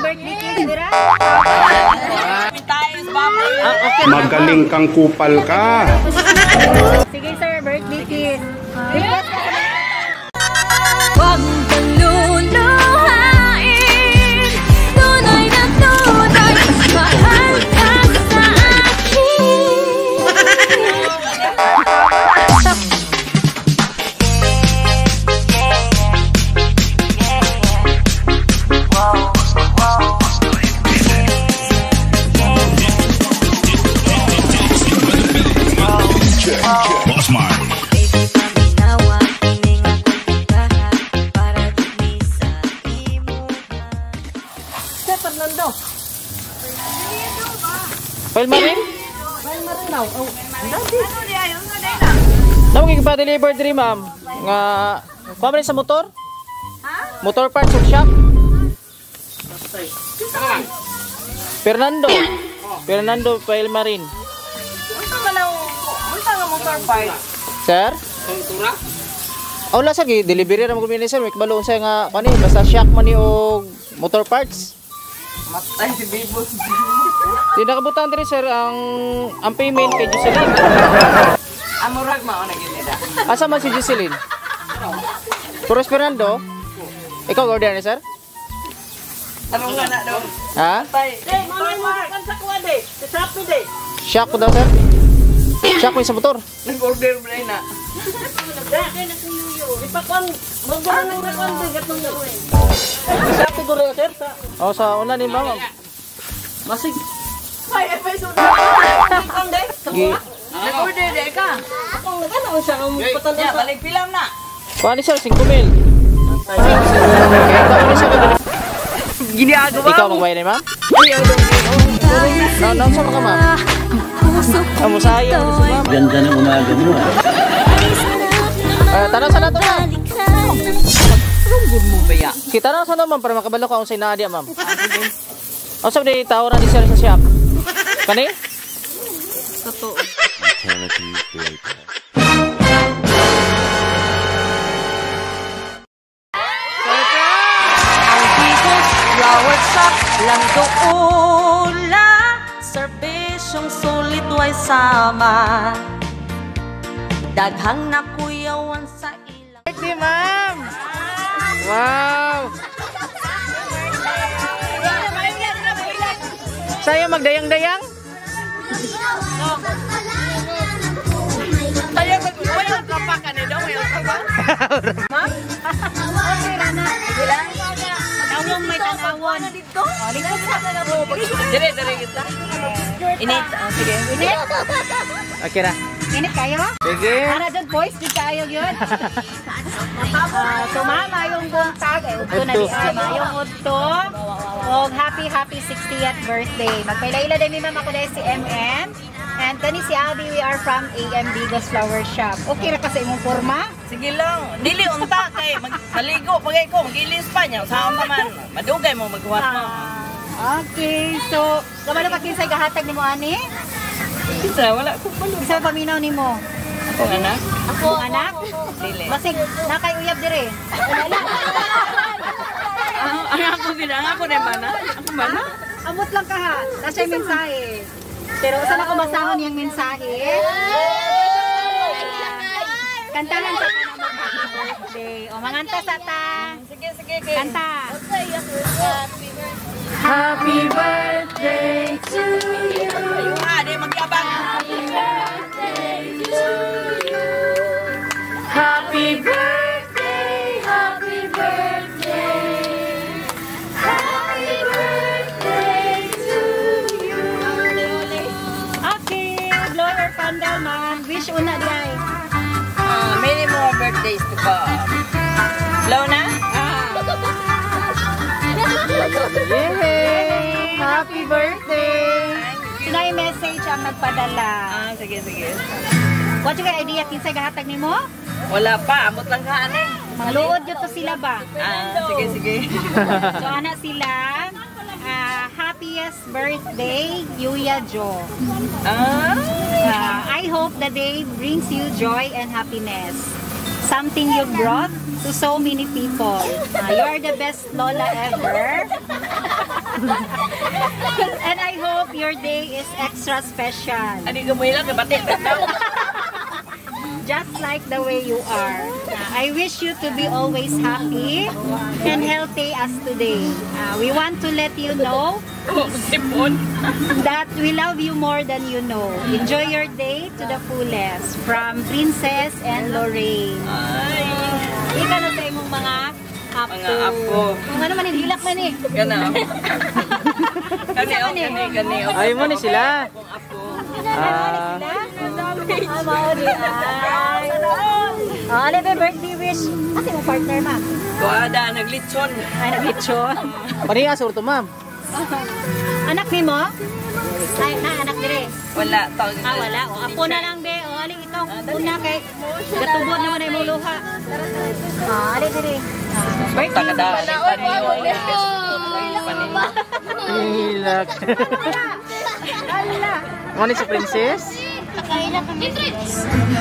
Birthday kiss dira. Ah, okay. Magaling kang kupal ka. Sige sir, birthday kiss. Request ka sa Wag kang luluhain. Tunay na tunay, mahal ka sa akin. Boss Mike. Sir Fernando. File marin? File marin now. Oh, dati. Namo pa-deliver diri, ma'am. Nga kuha man sa motor? Motor parts workshop? Fernando. Fernando File Marin. Unsa man ang unsa nga motor parts? Sir? Oh, wala sir, delivery ra mo kami ni sir. May kabalo unsa nga kani, basta shock man ni og motor parts. Matay si Bibos. Di nakabutan diri sir ang payment kay Jocelyn. Amurag mao na gyud nila. Asa man si Jocelyn? Puros Fernando? Ikaw order ni sir? Tanong nga na daw. Ha? Tay. Motor parts. Sa kuha de. Sa Shopee de. Shock ko daw sir. Shock mo sa motor. Nag-order ba na? Shopee ko rin sir. Oh, sa una ni ma'am. Masig. Ay, ay, so. Gi Nag-order de ka. Ya, balik pilam na. Kuha ni sir 5 mil. Kaya ikaw ni sir. Ginagawa. Ikaw magbayad ni ma'am? No, no, sa mga ma'am. Amo sayo si ma'am. Ganda ng umaga mo ah. Ah, tanaw sa nato ma'am. Good mo ba ya? Kita na sa ma'am para makabalo ka unsay naa diya ma'am. Unsa ba tao ra ni sir sa shop? Kani? Totoo. Eternity later. Ang Bigos Flower Shop lang doon. Serbisyong sulit way sama. Daghang nakuyawan sa ilang Birthday ma'am. Wow. Saya magdayang-dayang? Tayo mag kapa ka ni daw may kapa. Ma'am? Tanawon may tanawon. Dito. Dire dire kita. Init. Ah, sige. Init? Okay na. Init kayo? Sige. Para doon boys, di kayo yun. So ma'am, mayong buntag. Ay, udto na di ay, mayong udto. Og happy, happy 60th birthday. Magpailaila din ni ma'am, ako dahil si MM. And kani si Abby, we are from AM Bigos Flower Shop. Okay ra ka sa imong forma? Sige lang. Dili unta kay maligo pagay ko, magilis pa niya. Saan naman? Madugay mo maghuwat mo. Ah, okay, so kabalo ka kinsay gahatag nimo ani? Kinsa wala ko balo. Kinsa paminaw nimo? Ako anak. Ako anak? Dili. Basig nakay uyab dire. Wala. Ang ako gid, ang ako din man. Ako man. Amot lang ka ha. Nasa yung mensahe. Pero usa na ko basahon niyang mensahe. Kantahan sa ka naman happy birthday. O manganta sa ta. Sige, sige. Kanta. Happy birthday to you. Ayun nga, di magyabang. Happy birthday, happy birthday. Happy birthday to you. Okay, blow your candle, ma'am. Wish una di. Ah, many more birthdays to come. Blow na? Yay! Happy birthday! Sino yung message ang nagpadala? Ah, sige, sige. What you idea kinsay gahatag nimo? Wala pa, amot lang ka ani. Maluod gyud to sila ba? Ah, sige, sige. So ana sila, happiest birthday, Yuya Jo. Ah, I hope the day brings you joy and happiness. Something you brought to so many people. You are the best Lola ever. And I hope your day is extra special. Ani ka mo ilang kay bati. Just like the way you are. I wish you to be always happy and healthy as today. We want to let you know Sipon. that we love you more than you know. Enjoy your day to the fullest. From Princess and Lorraine. Ay. Ika na sa imong mga apo. Mga apo. Kung ano man, hilak man eh. Kana. Kani oh, kani kani. Oh. Ay mo ni sila. Akong apo. Ah, Ah, mao di ay. Oh, ano ba birthday wish? Asa imong partner, ma'am? Kuada naglitson. Ay, naglitsyon. Pareha sa orto, ma'am. Anak ni mo? Ay, na, anak dire. Wala tawag. Ah, wala. O, apo na lang, be. O, ali, ikaw. Una kay gatubod naman ay mong luha. Ah, ali, dire. Birthday Takada. Hilak. Ala. Mo ni si Princess?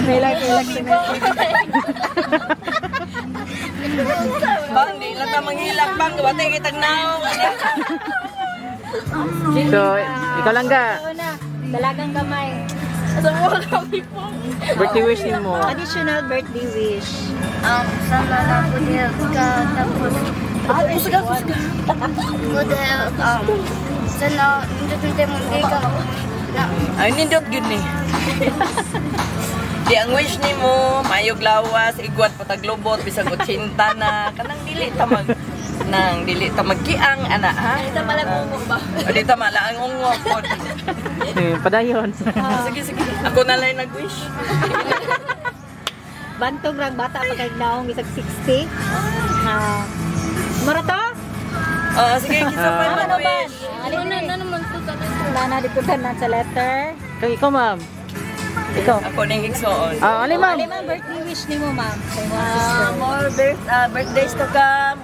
Hilak, hilak. Bang, di lang ta manghilak bang, bati kitag naong. So, ikaw lang ga. Una, dalagang gamay. Birthday wish nimo. Additional birthday wish. Sana na good health ka, tapos good health. Sana nindot nindot mong day ka. Ay, nindot gyud ni. Di ang wish nimo, mayog lawas, igwat pataglobot bisag 80 na, kanang dili ta mag nang dili ta magkiang ana ha. Di ta malagungo ba? Di ta malaangungo pod. Eh, padayon. Sige sige. Ako na lang nag-wish. Bantog rang bata pa kay naong bisag 60. Ah. Mara to? Oh, sige, kinsa pa Ano man ba? wish. Ano na naman to Wala na dito na sa letter. Kay ikaw, ma'am. Ikaw. Ako ning igsoon. Ah, ali ma'am. Ano man birthday wish nimo, ma'am? Sa imong sister. More birthdays to come.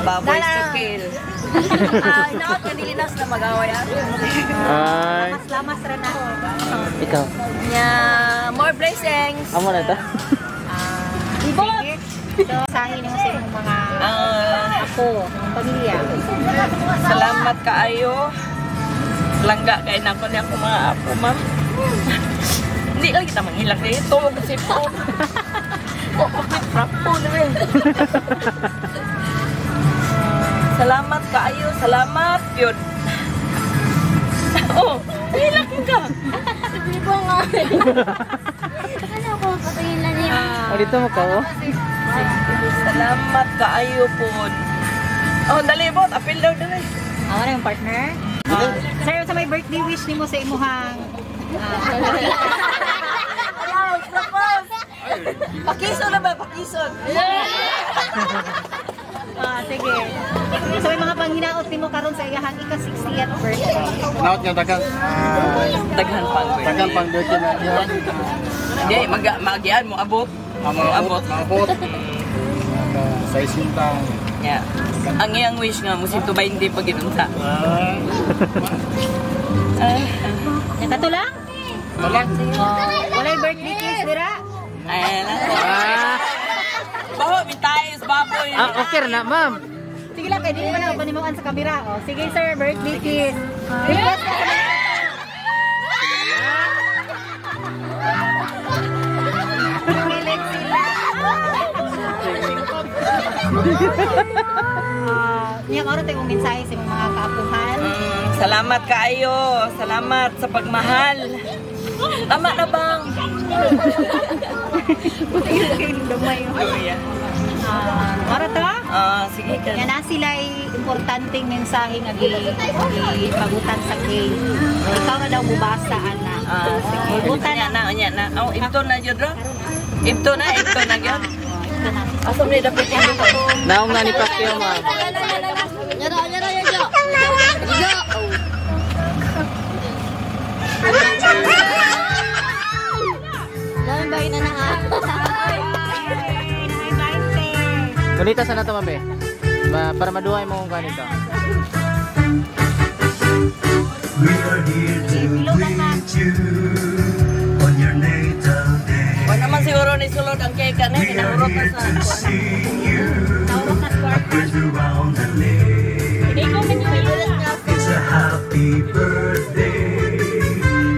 Baboys to kill. Inaot ka dili na sila mag-away. Ay, Lamas lamas ra na. ikaw. Nya, more blessings. Amo na ta. Ibot. So, sahin nimo sa imong mga apo, mga pamilya. Salamat kaayo. Langga kay nako niya akong mga apo, ma'am. Hindi lang kita manghilak dito kasi po. Oh, bakit prapo na rin. Salamat kaayo, salamat yun. Oh, hilak ka. Sabi ko nga. Ano ko, patayin lang niya. O dito mo ka, oh. Salamat kaayo po. Oh, dali bot, apil daw dali. Ako na yung partner. Sir, sa may birthday wish nimo sa imuhang Pakison na ba? Pakison. Sige. So may mga panghinaot nimo karon sa iyahang ika-60th birthday. Naot nga dagan. Daghan pang birthday. Dagan pang birthday na diyan. Hindi, magian mo abot. Ang mga abot, mga abot. Sa isintang. Yeah. Ang iyang wish nga mo sinto 20 pag inunta. Kato lang? Ito lang. Oh, walay birthday kiss dira. Ay, Ah, Baho, mitayos, baboy. ah, okay na, ma'am. Sige lang, kay dili man ako panimuan sa kamera. Oh, sige sir, birthday kiss. Request ka sa mga Kilig sila. Niya karon tayo mensahe sa imong mga kaapuhan. Salamat kaayo. Salamat sa pagmahal. Tama na bang? Gamay. Ora to? Sige ka. Yan na sila importanteng mensahe nga gipagutan sa cake. Ikaw na daw mubasa ana. Sige. Butan Unya na, unya na. Oh, ito na jud ro. Ito na gyud. Ito na. Asom ni dapat ito. Naong na ni Pacquiao, ma'am. Nyara, nyara, nyara. Dami ba na na? Bonita sana to, ma'am, eh. Para maduhay mo kung ganito. We are here to greet you on your natal day. Wala naman siguro ni sulod ang cake na We are kinahurot na here sa to see you Naurot na square. birds around the lake. Happy birthday,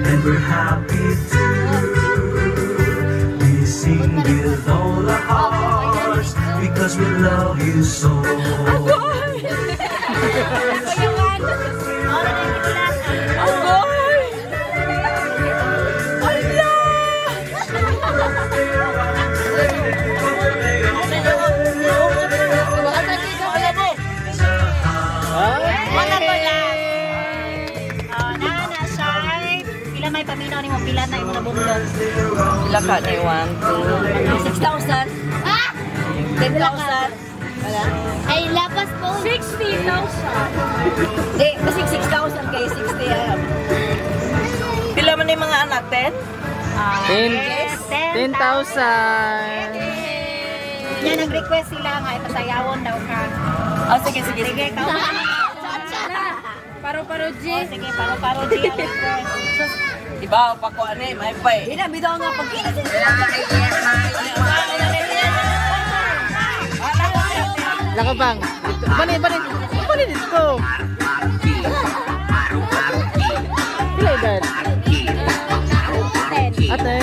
and we're happy too. We sing with all our hearts because we love you so. Agoy! Ala! Wala ba lang? Oh, na na siya. Pila may paminaw nimo, pila na imo nabundok? Pila ka ni 1, 2, 6,000. Ah! 10,000. Wala. Ay, lapas po. 60,000. Di, basig 6,000 kay 60. Pila man yung mga anak, 10? 10,000. Yan, nag-request sila nga, ipasayawon daw ka. Ah, sige, sige. Sige, ikaw. Paro-paro G. Oh, sige, paro-paro G ang request. Iba, pa ko ano eh, may pa eh. Hindi na, nga pag Lakabang. Bani, bani. Bani dito. Pila edad? Ate.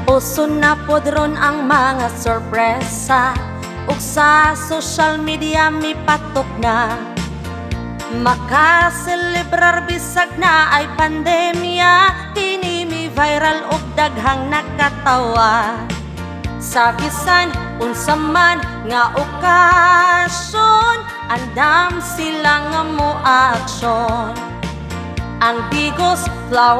Uso na pod ron ang mga sorpresa ug sa social media mipatok na. Makaselebrar bisag na ay pandemya, kini mi viral ug daghang nakatawa. Sa bisan unsa man nga okasyon, andam sila nga mo aksyon. Ang Digos Flower